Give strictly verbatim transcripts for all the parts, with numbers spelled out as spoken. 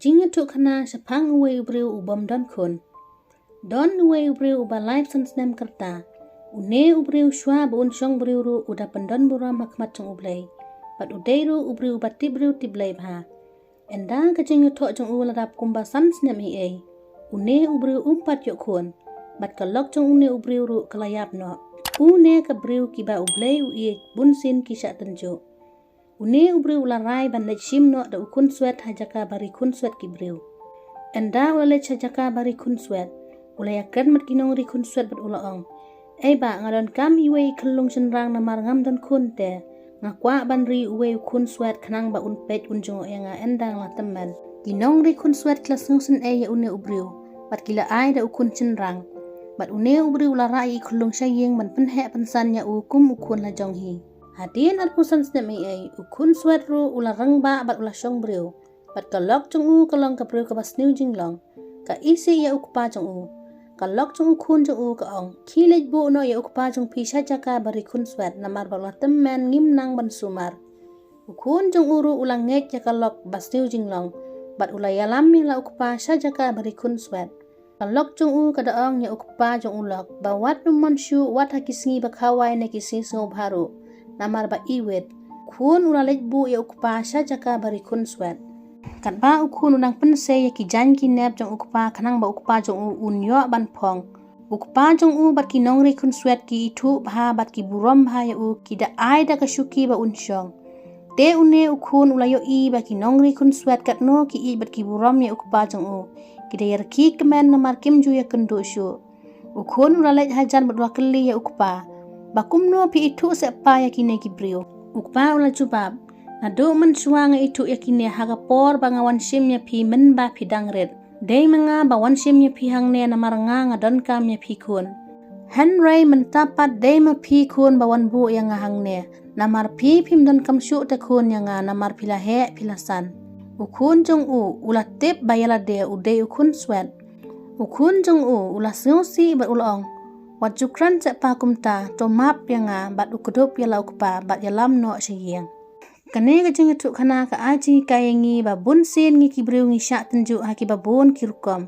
Jingïathuhkhana shaphang uwei u briew u bym don khun. Don uwei u briew uba laiphew san snem ka rta. Une u briew shuwa ba un shong briew ruh u da pyndon burom ha khmat jong U Blei. Bad u dei ruh u briew uba tip briew tip Blei bha. Ynda ka jingïathoh jong u la dap kumba san snem ei ei. Une u briew um pat ïoh khun. Bad ka lok jong une u briew ruh ka la ïap noh. Une ka briew kiba U Blei u ïeit bunsien ki shah tynjuh. Une u briew u la rai ban leit shim noh da u khunswet ha jaka ba ri khunswet ki briew. Ynda u la leit sha jaka ba ri khunswet, u la ïakren bad ki nongri khunswet bad u la ong, "Ei bah, nga donkam iwei i khyllung shynrang namar ngam don khun te. Nga kwah ban ri uwei u khunswet khnang ba un peit un jngoh ïa nga ynda nga la tymmen." Ki nongri khunswet ki la sngewsynei ïa une u briew, bad ki la ai da u khun shynrang. Bad une u briew u la rah ïa i khyllung sha ïing ban pynheh pynsan ïa u kum u khun la jong hi. Hadien arphew san snem ei ei, u khunswet ruh u la rangbah bad u la shong briew. Bad ka lok jong u ka long ka briew kaba sniew jinglong. Ka isih ïa u kpa jong u. Ka lok jong u khun jong u ka ong, "Khie leit buh noh ïa u kpa jong phi sha jaka ba ri khunswet, namar ba u la tymmen ngim nang ban sumar." U khun jong u ruh u la ngeit ïa ka lok ba sniew jinglong. Bad u la ïalam ïa la u kpa sha jaka ba ri khunswet. Ka lok jong u ka da ong ïa u kpa jong u lok, ba wat um mon shuh wat ha ki sngi ba khawai ne ki sngi sngewbha ruh. Namar ba iwit. Khun u la leit buh ïa u kpa sha jaka ba ri khunswet. Katba u khun u nang pynsei ïa ki jaiñ ki nep jong u kpa khnang ba u kpa jong u un ïoh ban phong. U kpa jong u bad ki nongri khunswet ki ithuh bha bad ki burom bha ïa u, ki da ai da ka shuki ba un shong. Te une u khun u la ïohi ba ki nongri khunswet katno ki ïeit bad ki burom ïa u kpa jong u. Ki da ïarkhie kmen namar kim ju ïakynduh shuh. U khun u la leit hajan bad u la kylli ïa u kpa, "Ba kumno phi ithuh seh pa ïa kine ki briew?" U kpa u la jubab, "Naduh mynshuwa nga ithuh ïa kine ha ka por ba nga wan shim ïa phi mynba phi dang rit. Dei ma nga ba wan shim ïa phi hangne namar nga nga donkam ïa phi khun. Hynrei mynta pat dei ma phi khun ba wan buh ïa nga hangne, namar phi phim donkam shuh te khun ïa nga namar phi la heh phi la san." U khun jong u u la tip ba ïa lade u dei u khunswet. U khun jong u u la sngewsih bad u la ong, "Wat ju kren seh pa kumta, to map ïa nga." Bad u kdup ïa la u kpa bad ïalam noh sha ïing. Kane ka jingïathuhkhana ka ai jinghikai ïa ngi ba bunsien ngi ki briew ngi shah tynjuh ha kiba bun ki rukom.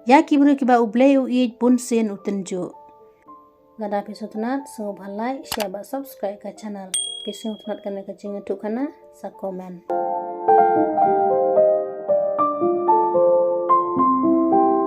Ïa ki briew kiba U Blei u ïeit bunsien u tynjuh. Lada phi sngewtynnat, sngewbha like, share bad subscribe ka channel. Phi sngewtynnat kane ka jingïathuhkhana, sa comment.